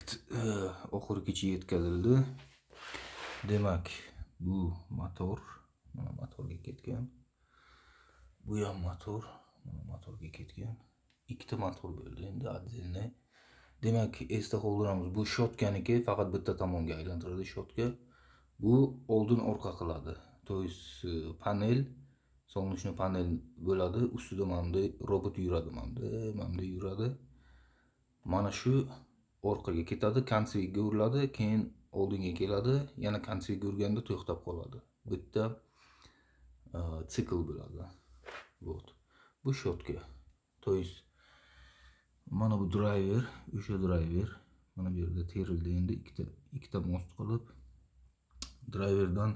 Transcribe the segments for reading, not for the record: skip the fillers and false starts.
Proyekt oxirigacha yetkazildi. Demak, bu motor, mana motorga ketgan. Bu ham motor, mana motorga ketgan. Ikkita motor bo'ldi endi отдельно. Demak, esda qoldiramiz. Bu shotkaniki faqat bitta tomonga aylantiradi shotka. Bu oldin orqa qiladi. То есть panel, солнечный panel bo'ladi. Ustida mana bunday robot yuradi, mana bunday yuradi. Mana shu orqaga ketadi, konseviga uriladi, keyin oldinga keladi, yana konseviga urganda to'xtab qoladi. Bitta sikl bo'ladi. Вот. Bu shotka. То есть mana bu driver, o'sha driver mana bu yerda terildi endi ikkita most qilib driverdan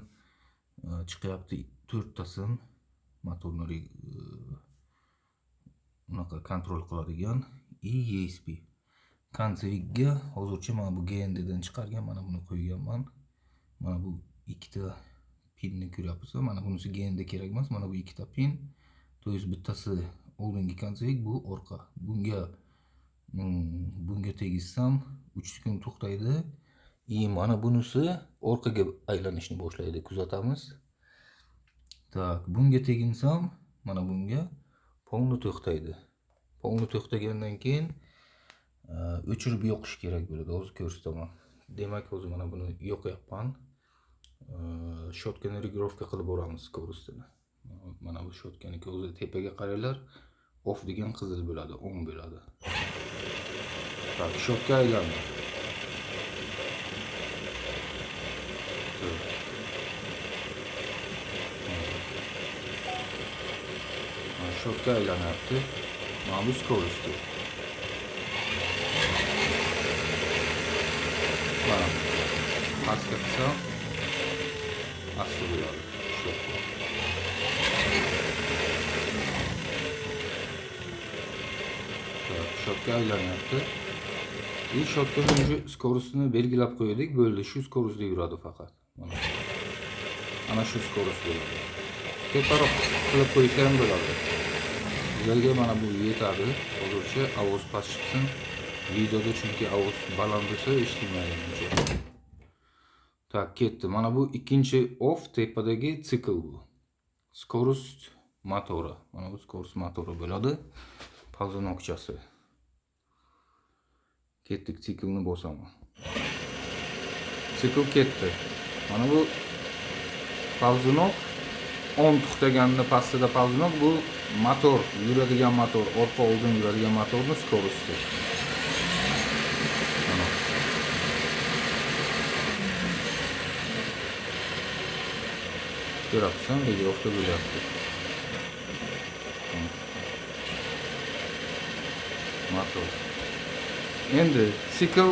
chiqyapti 4 ta sim motorni unaqa kontrol qiladigan и ESP. Konseviga hozircha mana bu GND dan chiqargan, mana buni qo'yganman. Mana bu ikkita pinni ko'ryapsiz. Mana bunisi GND kerak emas, mana bu ikkita pin. То есть bittasi oldingi konsevik, bu orqa. Bunga tegizsam 3 sekund to'xtaydi. И mana bunisi orqaga aylanishni boshlaydi, kuzatamiz. Так, bunga teginsam, mana bunga polni to'xtaydi. Polni to'xtagandan keyin o'chirib yoqish kerak bo'ladi. Hozir ko'rsataman. Demak, hozir mana buni yoqyapman. Shotkani regirovka qilib boramiz скоростini. Mana bu shotkaniki o'zi tepaga qaranglar, off degan qizil bo'ladi, on bo'ladi. Так, shotka aylandi. Shotka aylanyapti. Mana bu скорости. Mana pastga qilsam asta bo'ladi. Shotka. Shotka aylanyapti. И shotkani уже скоростini belgilab qo'ydik, bo'ldi. Shu скоростda yuradi faqat. Mana. Ana shu скорость bo'ladi. Teparoq qilib qo'ysa ham bo'ladi. Bizlarga mana bu yetadi. Hozircha ovoz past chiqsin. Videoda chunki ovoz baland bo'lsa eshitilmaydi uncha. Tak, ketdi. Mana bu ikkinchi off tepadagi sikl bu. Скорость motori. Mana bu скорость motori bo'ladi. Polzunokchasi. Ketdik, siklni bosaman. Sikl ketdi. Mana bu polzunok on to'xtaganini pastida polzunok, bu motor, yuradigan motor, orqa oldin yuradigan motorni скорости. Mana. Ko'ryapsan, regirovka bo'lyapti. Motor. Endi sikl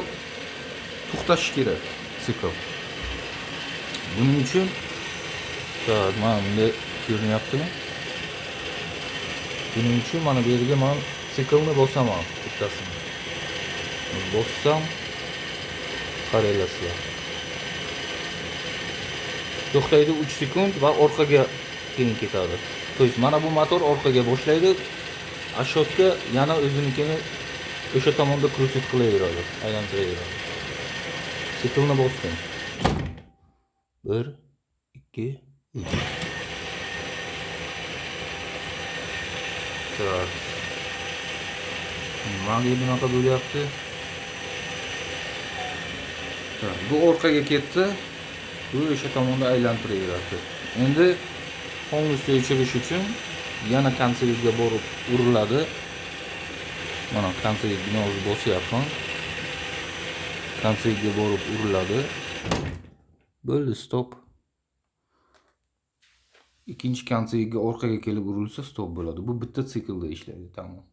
to'xtashi kerak, sikl. Buning uchun tak, mana bunday ko'rinyaptimi? Buning uchun mana bu yerga men siklni bosaman, bittasini. Bossam qaranglar sizlar. To'xtaydi 3 sekund va orqaga keyin ketadi. То есть mana bu motor orqaga boshlaydi, a shotka yana o'zinikini o'sha tomonda krutit qilaveradi, aylantiraveradi. Siklni bosdim. 1 2 3. Tak. Nimaga bunaqa bo'lyapti? Tak, bu orqaga ketdi. Bu o'sha tomonda aylantiraveradi. Endi полностью o'chirish uchun yana konseviga borib uriladi. Mana konseviga hozir bosyapman. Konseviga borib uriladi. Bo'ldi, stop. Ikkinchi konseviga orqaga kelib urilsa stop bo'ladi. Bu bitta siklda ishlaydi, tamom.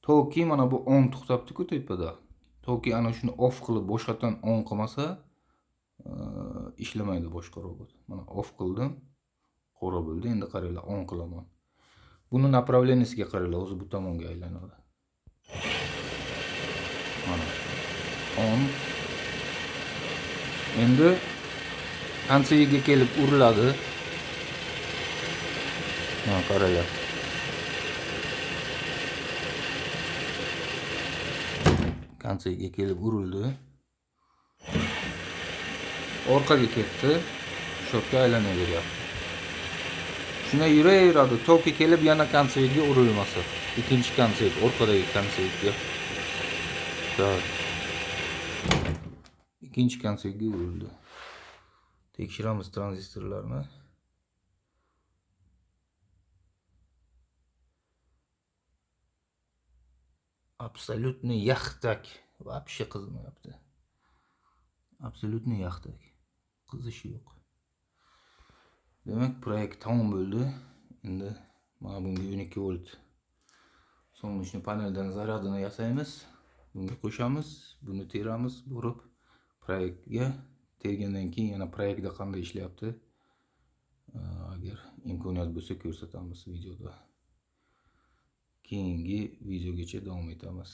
Toki mana bu on to'xtabdi-ku tepada. Toki ana shuni off qilib boshqatdan on qilmasa, ishlamaydi boshqa robot. Mana off qildim. Qora bo'ldi. Endi qaranglar, on qilaman. Buni направленияsiga qaranglar, o'zi bu tomonga aylanadi. Mana on. Endi konseviga kelib uriladi. Mana qaranglar. Konseviga kelib urildi. Orqaga ketdi. Shotka aylanaveryapti. Shunday yuraveradi, toki kelib yana konsektga urilmasa. Ikkinchi konsekt, orqadagi konsektga. Так. Ikkinchi konsektga urildi. Tekshiramiz tranzistorlarni. Абсолютно yaxtak. Вообще qizimayapti. Абсолютно yaxtak. Qizishi yo'q. Demak, proyekt tamom bo'ldi. Endi mana bunga 12 volt солнечный paneldan zaryadini yasaymiz. Bunga qo'shamiz, buni teramiz, borib proyektga tergandan keyin yana proyektda qanday ishlayapti, agar imkoniyat bo'lsa ko'rsatamiz videoda. Keyingi videogacha davom etamiz.